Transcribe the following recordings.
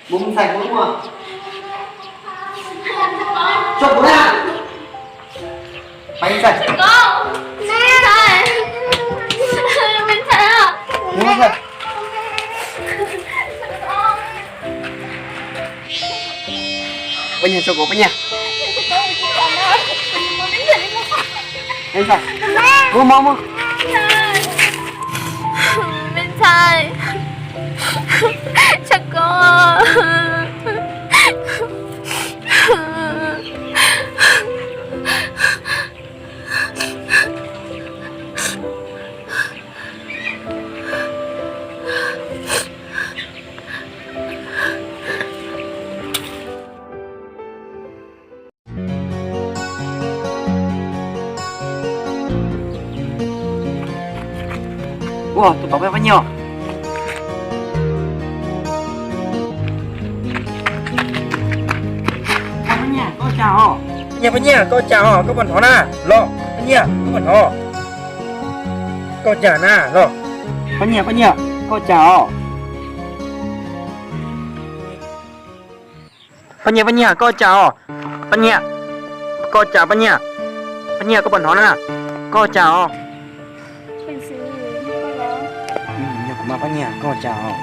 Mus, mus ntxhais, kuv lub muag. Tso kuv na. Pais ntxhais. Mus ntxhais. Poj Nyiag, tso kuv, Poj Nyiag. Mus, mus, mus. Me ntxhais, tso kuv. Ua tus tau peb Paj Nyiag. Paj Nyiag, koj cas os? Paj Nyiag, Paj Nyiag, koj cas os? Koj puas hnov na? Los, Paj Nyiag, koj puas hnov? Koj cas na? Los, Paj Nyiag, Paj Nyiag, koj cas os? Paj Nyiag, Paj Nyiag, koj cas os? Paj Nyiag, koj cas Paj Nyiag? Paj Nyiag, koj puas hnov na? Koj cas os? Yog kuv mas Paj Nyiag, koj cas os?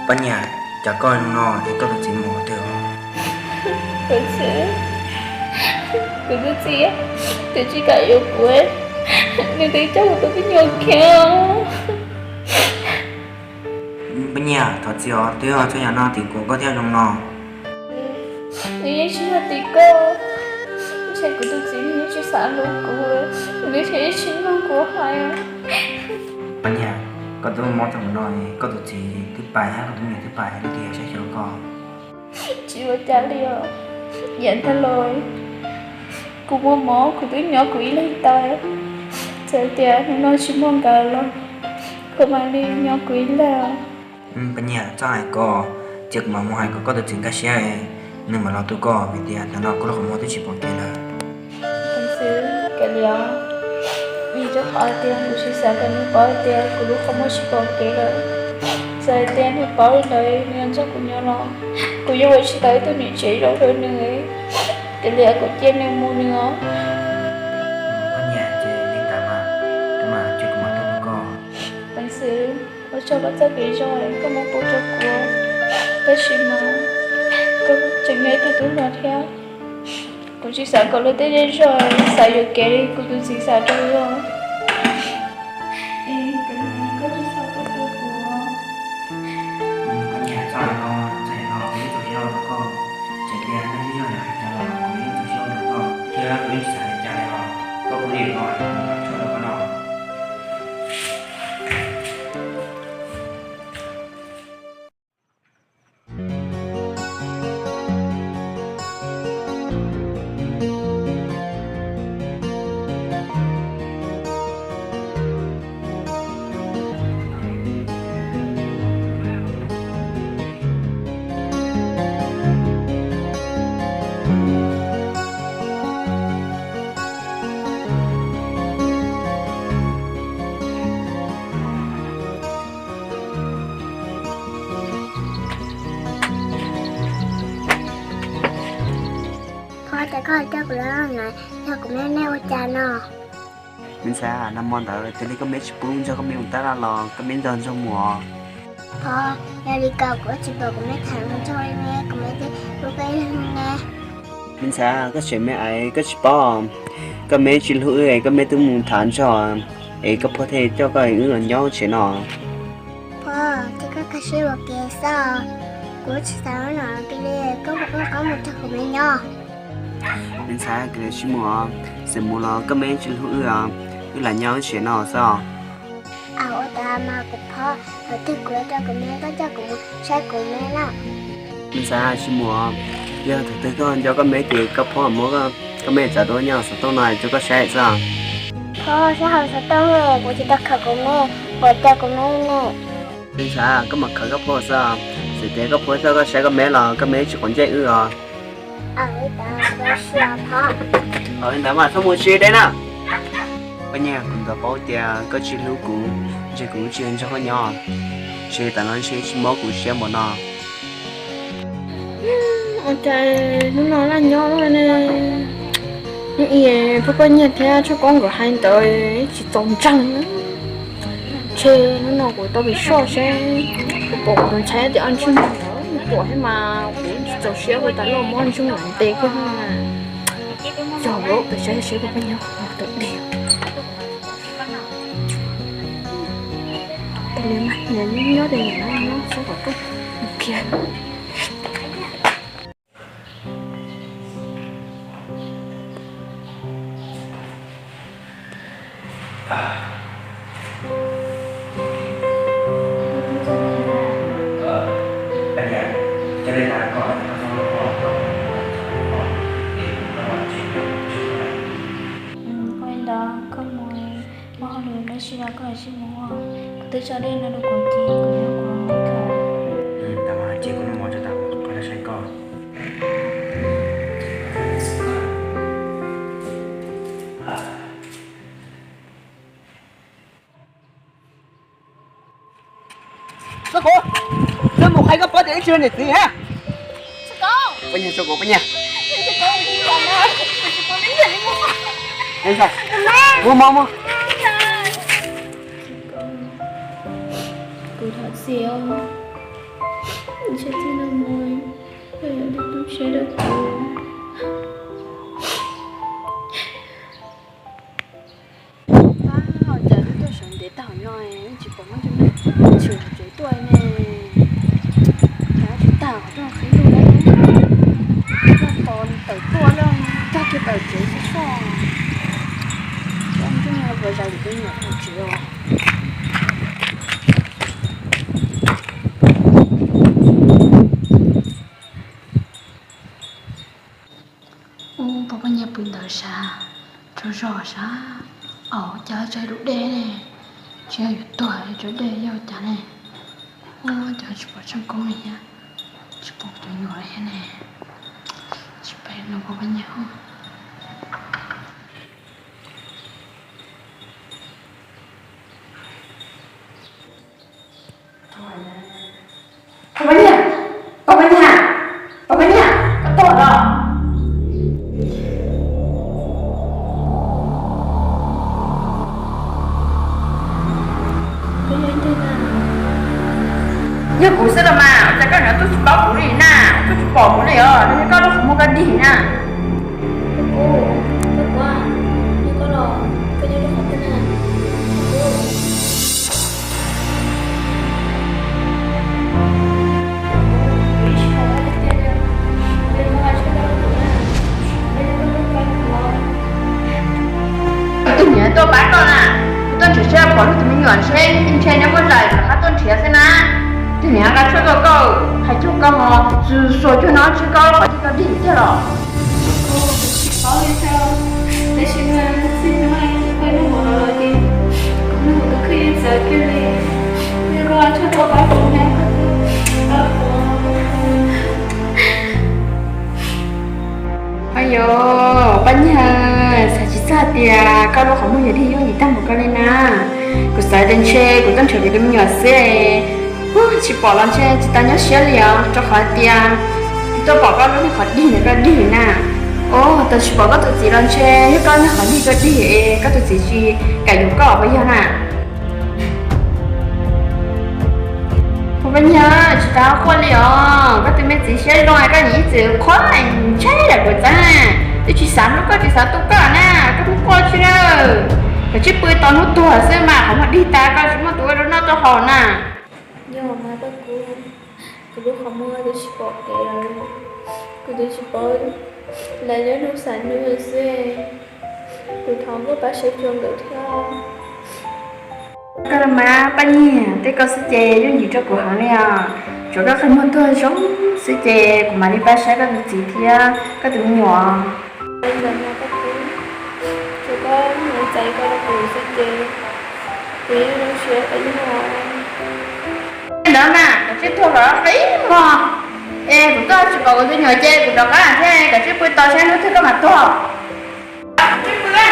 Paj Nyiag, cas koj no es koj tus txiv mus twg os? Kuv txiv, kuv tus txiv, tus tsis kam yuav kuv, nws twb coj kuv tus me nyuam khiav. Paj Nyiag, thov txim os, twb yog txhua yam no tim kuv koj thiaj zoo no. Nws yeej tsis yog tim koj, ntshe kuv tus txiv nws yeej tsis xav hlub kuv, nws yeej tsis mloog kuv hais. Paj Nyiag, koj twb mob tag mus no, koj tus txiv twb pais, koj tus me nyuam twb pais, leej twg yuav saib xyuas koj? Tsis ua cas li os, yav tag los kuv muaj mob kuv twb nyob kuv ib leeg tau, txawm tias hnub no tsis muaj nkawd los kuv mam li nyob kuv ib leeg. Paj Nyiag, txhob hais ko, cia kuv mam mus hais kom koj tus txiv nkag siab, nws mam los tu koj, vim tias ntawm no kuv lub qhov muag twb tsis pom kev lawm. Xwb, kav liam, vim rau qhov tias kuv tsis xav kom nws paub tias kuv lub qhov muag tsis pom kev lawm. Txawm hais tias nws paub li ntawd nws yuav nrog kuv nyob los kuv yuav ua tsis tau ib tug niam tsev zoo rau nws. Kav liam, kuv cia nws mus nws os. Paj Nyiag, ces li ntawd mas, kuv mam, ces kuv mam tuaj tos koj. Peev Xwm, ua tsaug koj txoj kev zog koj muab pub rau kuv, tab sis mas koj tseem yog ib tug tub hluas thiab. Kuv tsis xav kom luag tej zej zog xav yuam kev li kuv tus txiv xav rau luag. Es koj tsis txhob tuaj tos kuv. Koj niam, txhob hais no, txhob hais no, kuv yeej tsis yog rau koj. Txawm tias nej ib yam hais cas los kuv yeej tsis yog rau koj, thiab kuv yeej tsis xav li cas li os. Koj pub li no, kuv mam tso rau koj no. Pog, cas koj coj kuv los no, yog kuv me nej ua cas no? Me ntxhais, nag hmo ntawd twb li koj me tsis pub nrog koj me mus tab laj los koj me nrog nrog mus os. Pog, yog li ko kuv tsis pom kuv me tham mus nrog li ne, kuv me twb hlub koj ib leeg ne. Me ntxhais, koj tseem me aiv koj tsis paub, koj me tsis hlub wb es koj me twb mus tham nrog, es koj pog thiaj coj koj wb los nyob tsev no. Pog, ces koj kag siab ua ke xwb, kuv tsis xav nyob no kiag li, koj mus ua qab mus nrog kuv me nyob. Me ntxhais, koj cia li mus os, txawm mus los koj me tsis hlub wb os, wb lam nyob wb tsev no xwb os. Aws, ua cas mas kuv phob, thaum twg kuv yuav rau kuv me koj coj kuv mus saib kuv me na. Me ntxhais, tsis mus os, yog thaum twg koj nco koj me ces koj phob muab koj me txav tuaj nyob xov tooj no rau koj saib xwb os. Sab hauv xov tooj, kuv tsis tau khawm kuv me, kuv tau kuv me ne. Ntxhais, koj mam khawm koj pog xwb, xwm tias koj pog tuaj koj saib koj me los koj me tsis quav ntsej wb os. Li ntawd mas txhob mus tsis deb na. Koj niam, kuv ntxov paub tias koj tsis hlub kuv, ntshe kuv tsis nrog koj nyob, ntshe tam no ntshe tsis mob kuv siab npaum no. Ua cas hnub no laj nyob ne, ib pog Paj Nyiag thiab Tshaj Koob nkawd hais ntawd tsis txaus ntseeg. Ntshe hnub no kuv tau pem soj seb kuv pom kuv tus ntxhais tias ob ntsej muag ntawd pom thiab mas kuv tsis txaus siab ua tas loj mob ntsoog ntev kiag na. Yog lawm, peb saib seb pog Paj Nyiag tau dej. Tab li mas nyob nyob tej no nyob saib kom tuaj kiag. Ua li ntawd koj mus ua hauj lwm dab tsi los koj sim mus ua, kuv twb tso dej no rau kuv ces kuv yuav kuv li kawg. Tab mas ces kuv noj mov tso tas kuv rov qab saib koj. Txhob kov, txhob mus qhia koj pog tias wb tsis yog niam txiv na. Poj Nyiag, tso kuv, Poj Nyiag. Mus, mus, mus. Kuv thov txim os, ntshe txij no mus koj yuav tub tub siab rau kuv. Ab, cas wb tuaj sawv ntev tag no tsis pom muaj cov neeg tshwm tsev tuaj ne. Cas tsis tag qhov rooj qhib lug na, noj tos tawm tuaj lawm, tag kiag tawm tsev xwb soj. Cov neeg puas zais lwm tus nyuam tag tsev os. Ub, pog Paj Nyiag pw ntawd sav, tsaug zog sav. Au, cas tsaug lub dej ne, tsis yog yuav tuag tsaug dej yog cas ne. Ub, cas tsis pom Tsheej Koob li thiab, tsis pom tus nyuam li thiab ne. Tsis pom no pog Paj Nyiag. Pog Paj Nyiag, pog Paj Nyiag, pog Paj Nyiag, koj tuaj los? Yog kuv xwb los mas, cas koj niam tuaj tsis paub kuv li na, tuaj tsis pom kuv li os, los yog koj lub qhov muag koj dig na. Tus niam tuaj pab koj na, kuv tuaj nrhiav seb pom lub tus me nyuam ntshe ntshe nyob muaj zais rov qab tuaj nrhiav xwb na. Tus niam nqa tshuaj tuaj koj, hais cuag koj ho, xuas cuag no tsis koj qhov twg koj dig tiag los? Tab sis mas txij no peb lub hauv no los ces kuv tus kheej yeej txawv kiag li, kuv yuav ua tsuag rau pab kuv na, pab kuv. Ayo, Paj Nyiag, xav tsis txog tias koj lub qhov muag yuav dig yooj yim tag npaum koj li na. Kuv xav tias ntshe kuv tuaj nrhiav kuv tus me nyuam xwb, tsis pom los ntshe tsis tau nyuaj siab li os, rau qhov tias tuaj pom koj lub niag qhov dig ntawd koj dig na. Ua tau tsis pom koj tus txiv los ntshe yog koj niag qhov dig koj dig es koj tus txiv tsis kam yuav koj puas yog na? Paj Nyiag, tsis tau quaj li os, koj tus me txiv siab zoo, koj niam ib txwm qhuab ntshai yam kuv txeeb, twb tsis xav hlub koj tsis xav tu koj na, koj hlub quaj tsi lawm. Koj tsis pw tos hnub tuag xwb mas qhov muag dig tas koj tsis muaj tus ua rau noj rau haus na. Yog mas Paj Kub, kuv lub qhov muag twb tsis pom kev lawm, kuv twb tsis paub lawv nyob nug xav nug xwb, kuv thov koj pab saib xyuas nkawd thiab. Koj los mas Paj Nyiag, tej ko xwb ces yooj yim rau kuv heev li os. Tsuav koj qhov muag tuag zoo xwb ces kuv mam li pab saib koj tus txiv thiab koj tus me nyuam. Ntawd mas Paj Kub, tsuav koj Ntawd mas koj tsis tuag los qhib mog. Es kuv tuaj tsis pom kuv tus nyuam ces kuv rov qab thiab, koj tsis pw tos saib hnub twg koj mam tuag. Koj tsis pw, koj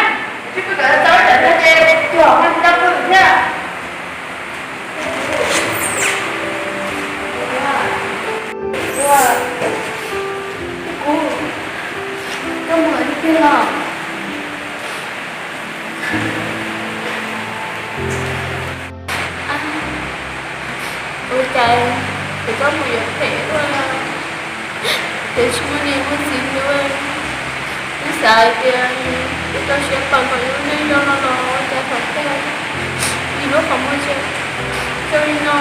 tsis pw kom txog thaum tuag ces tuag ho tsis tau pw thiab. Koj mus tiag los? Ua cas kuv txoj hmoo yuav phem ua luaj, ces tsis muaj niam muaj txiv li. Twb xav hais tias kuv rau siab pab kom yus neej zoo no los ua cas thaum kawg yus lub qhov muag tseem zoo li no.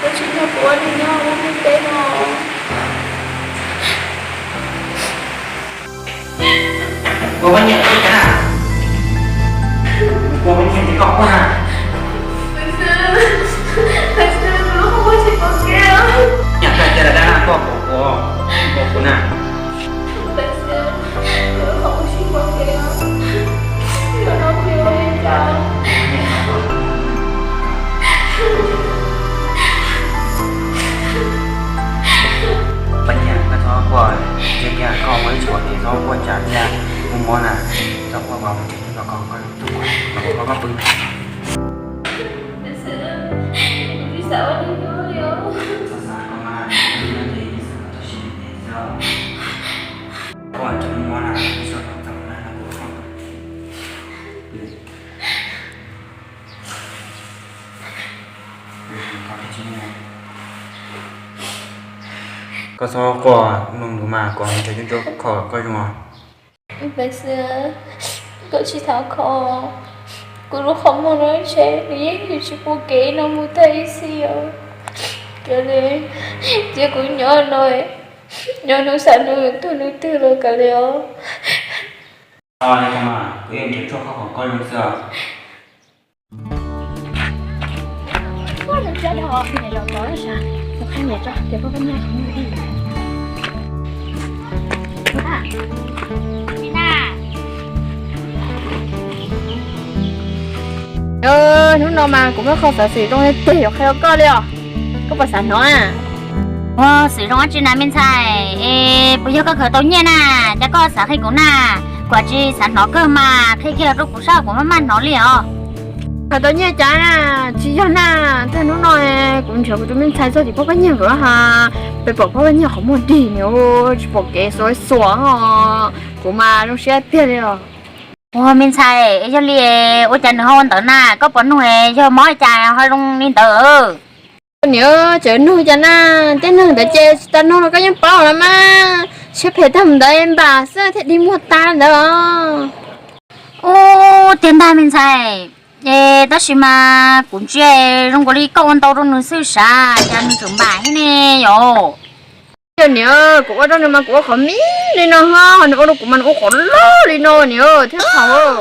Tab sis yog kuv ua neeg nyob ua neeg teb no. Ua poj niam tsis kam, ua poj niam tsis kam ua na. Niam koj cia lawv dab na, koj pom kuv, koj pom kuv na. Poj niam, koj txhob quaj, tsis kiag koj ua ib tsis pom kev txhob quaj cas thiab, kuv mob na, txhob quaj, koj mus tsev, koj, koj, koj, koj pw. Koj txhob quaj, mloog kuv mas, kuv hais cov coob coob kom koj zoo. Paj Xwb, koj tsis txhob kho, kuv lub qhov muag no ntshe nws yeej yuav tsis pom kev no mus tag ib txhis os. Kav liam, cia kuv nyob no, nyob hnub xav hnub tuag hnub twg los kav liam os. Kuv yeej nrhiav tsuaj kho kom koj zoo xwb os. Hnub no mas kuv muaj qhov xov xwm zoo tiag yuav qhia rau koj li os. Koj puas xav hnov? Ua xwm zoo dab tsi na me ntxhais? Es puas yog koj khaws tau nyiaj na? Cas koj xav qhia kuv na? Kuv tsis xav hnov kawg mas, qhia kiag rau kuv saib kuv maj maj hnov li os. Khaws tau nyiaj cas na? Tsis yog na, tag hnub no kuv nrhiav kuv tus me ntxhais txog tim phab paj nyiag nkaus ha, peb pom phab paj nyiag qhov muag dig nws tsis pom kev xuav xuav ho, kuv mas zoo siab tiag li os. Ua me ntxhais, yog li ua cas nws ho ua ntawd na? Koj puas nug yog mob cas ho zoo li ntawd? Niam, tseem nug cas na, tej neeg ntawd ces tsis tas nug los koj yeej paub los mas, siab phem tag mus ntawd npam xwb thiaj dig muag tag ntawd os. Ub, tiag ntag me ntxhais, es tab sis mas kuv ntsia zoo nkaus li koj ua ntau rau nws xwb sav, cas nws tseem npam thiab ne yom? Yog niam, kuv ua rau nws mas kuv ua qhov me li no ho, ho nws ua rau kuv mas nws ua qhov loj li no niam thiab thaum,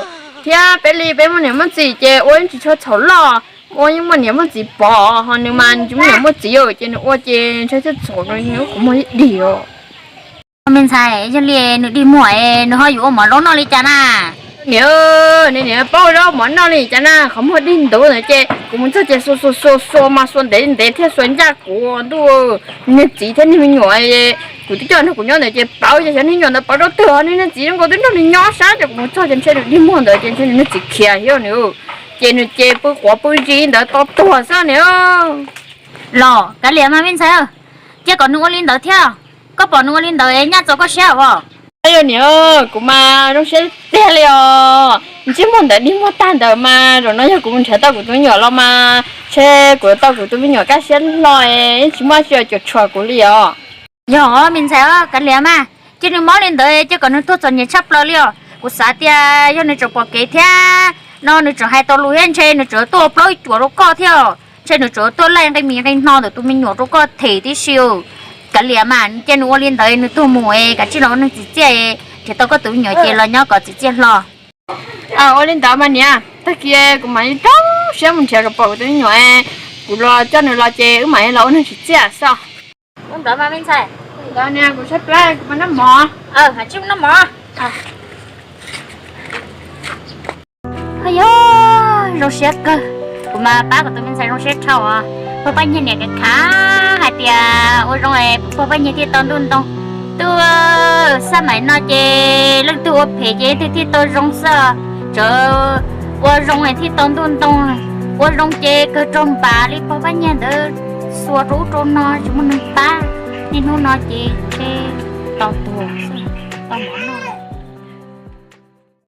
thiab peb li peb muaj niam muaj txiv ces ua yeej tsis tshua txhaum loj, ua yeej muaj niam muaj txiv pov, ho nws mas nws tsis muaj niam muaj txiv ces nws ua ces ntshai thiaj txhaum, nws ua qhov muag ib dig os. Me ntxhais, yog li nws dig muag es nws ho yuav ua mov zaub noj li cas na? Niam, niam paub zaub mov noj li cas na, qhov muag dig ntawd ntawd ces kuv mus txog ces xuas xuas xuas xuas mas xuas ntev ntev thiaj xuas ncaj kuv ntuj, niag txiv thiab niag me nyuam, kuv twb coj nrog kuv nyob ntawd ces paub ces xyov niag nyuam ntawd pov rau twg, niag txiv zoo nkaus twb nrog nws nyob sab ces kuv mus txog ces ntshe nws dig muag ntawd ces ntshe nws niag txiv khiav thiab nws, ces nws ces pw quav pw zis ntawd to tuag xwb niam. Los kav liam mas me ntxhais, cia kom nws ua li ntawd thiab, koj pom nws ua li ntawd nyaj txaus koj siab os. Yog niam, kuv mas zoo siab tiag li os, ntsej muag ntawd dig muag tag ntawd mas zaum no yog kuv mus nrhiav tau kuv tus me nyuam los mas ntshe kuv yuav tau kuv tus me nyuam kaj siab hlo, yeej tsis muaj tsi cuam tshuam kuv li os. Yog me ntxhais, kav liam mas, cia nws mob li ntawd cia kom nws tuag txom nyem tshaj plaws li os. Kuv xav tias yog nws tseem pom kev thiab no nws tseem hais tau lus thiab ntshe nws tseem tuaj ua plaub ib cuam rau koj thiab os, ntshe nws tseem tuaj laij nqi mis nqi hno ntawm tus me nyuam rau koj them tib si. Kav liam mas, cia nws ua li ntawd nws tuag mus es kav tsij los ua neeg txim txiaj, nrhiav tau koj tus me nyuam ces los nyob kom txim txiaj hlo. Ua li ntawd mas niam, tag kis kuv mam li rau siab mus nrhiav kom pom kuv tus me nyuam, kuv los coj nws los ces wb mam li los ua neeg txim txiaj xwb. Ua ntawd mas me ntxhais. Ntawd niam, kuv tshaib plab kuv mus noj mov. Tsij mus noj mov. Zoo siab kawg, kuv mas pab kuv tus me ntxhais zoo siab dhau os. Pog Paj Nyiag niam khav khav hais tias ua zoo es Pog Paj Nyiag thiaj tau ntuj ntoo. Twb xab maim no ces leej twg ua phem ces leej twg thiaj tau zoo xwb. Txawm ua zoo es thiaj tau ntuj ntoo, ua zoo ces kawg raug npas li Pog Paj Nyiag ntawd xuas rau ub rau no tsis muaj neeg pab. Niaj hnub no ces tau tuag xwb, tau mov noj.